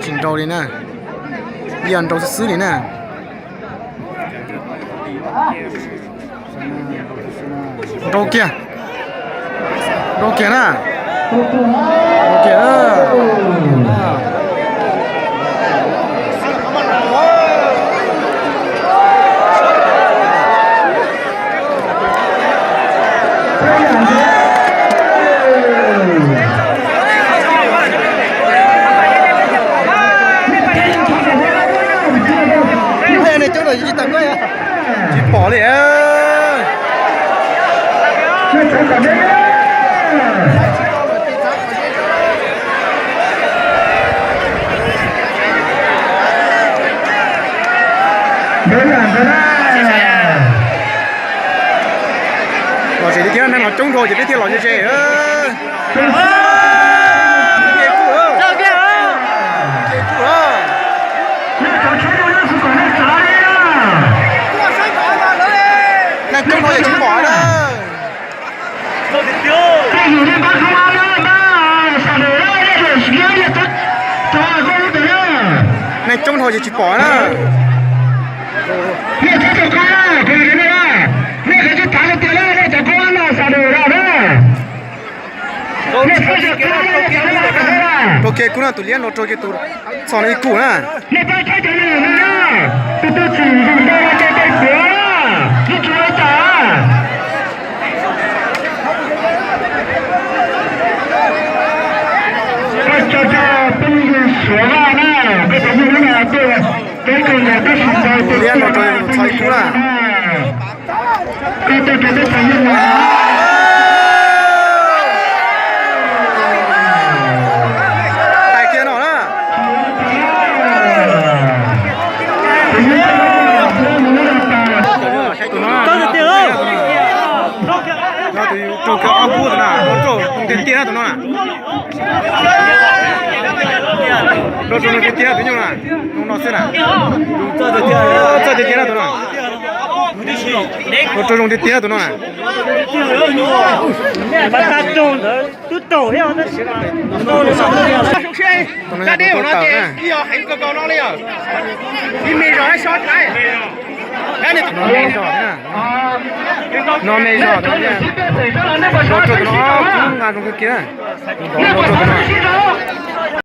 Tsis nrau li na, yog nrau xwb xwb li na. Nrau kiag, nrau kiag na, nrau kiag na. Tsis pom li. Los tsev li thiab, neeg los coob dhau ces peb thiaj los ze ze. Neeg coob dhau ces tsis pom na. Neeg coob dhau ces tsis pom na. Raug kiag kub na, tus liab no raug kiag tus txog no ib kub na. Tus liab no raug txog ib kub na. Hais kiag no na. Tus no, no tus raug kiag ob kub na, no raug tiag tiag na tus no na. Raug tiag tiag tus nyuj na, no xwb na. Txawj tiag tiag na tus no. Raug zoo tiag tiag na tus no na. No me zog, no me zog, no me zog, no me zog, no nqa zoo kawg kiag.